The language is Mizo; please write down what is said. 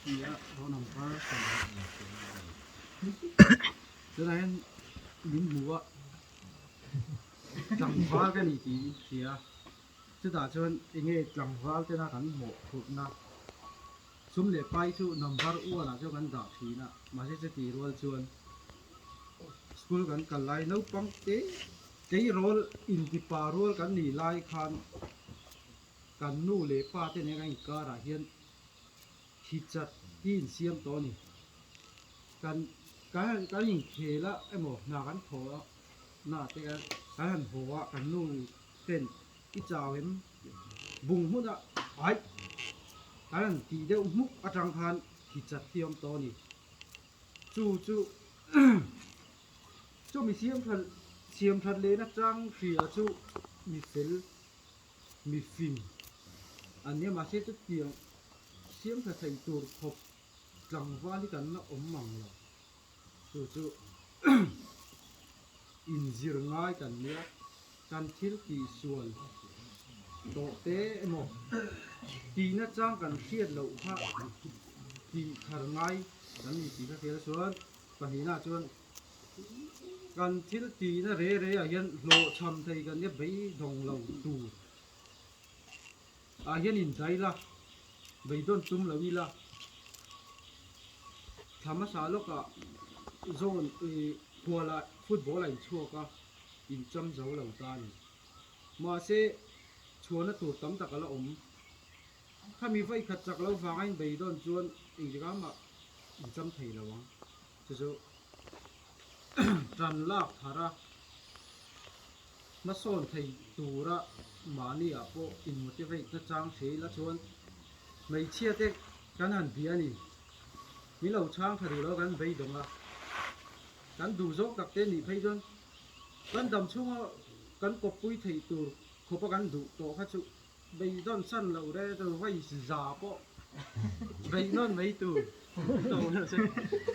Nia roll number tunah hian min hmu a tlangval ka ni tih in hria chutah chuan enge tlangval tena kan hmuh phurhna sum leh pai chu number one ah chuan kan dah thin a mahse chuti rual chuan school kan kal lai naupang te tleirawl intipa rual kan nih lai khan kan nu leh pa te nen kan inkarah hian thi chat hi insiam tawh a ni. Kan kan kan inkhel a emaw hna kan thaw a na te kan kan han haw a kan nu ten i chau em bung hmun a aih kan han tih deuh hmuk atang khan thi chat hi a awm tawh a ni. Chu chu chu mi siam that siam that lehna chang hria chu mi fel mi fing an nia mahse chutiang siam tha thei tur khawp tlangval hi kan la awm mang lo chu chu inzir ngai kan nia kan thil tih sual tawh te emaw tihna chang kan hriat loh kha tih thar ngai kan ni tih kha hriat a chuan pahnihna chuan Kan thil tihna re re ah hian hlawhchham thei kan nia beidawng lo tur ah hian inzai la, beidawn tum lo ila thla hmasa lawkah zone ih khualah football a inchhuak a, incham zo lo ta a ni. Mahse chhuahna tur tam tak a la awm. Khami vawikhat chak lo vanga inbeidawn chuan engtikah mah incham thei lo ang. Chu chu tan lak thar a, hmasawn thei tura mahni ah pawh in motivate na chang hria ila chuan hmeichhia te kan han bia a ni. Min lo chhang tha duh lo kan beidawng a, kan duh zawk tak te nih phei chuan kan dam chhunga kan kawppui theih tur khawpa kan duh tawh kha chu beidawn san loh re chu vawi za pawh beihnawn mai tur.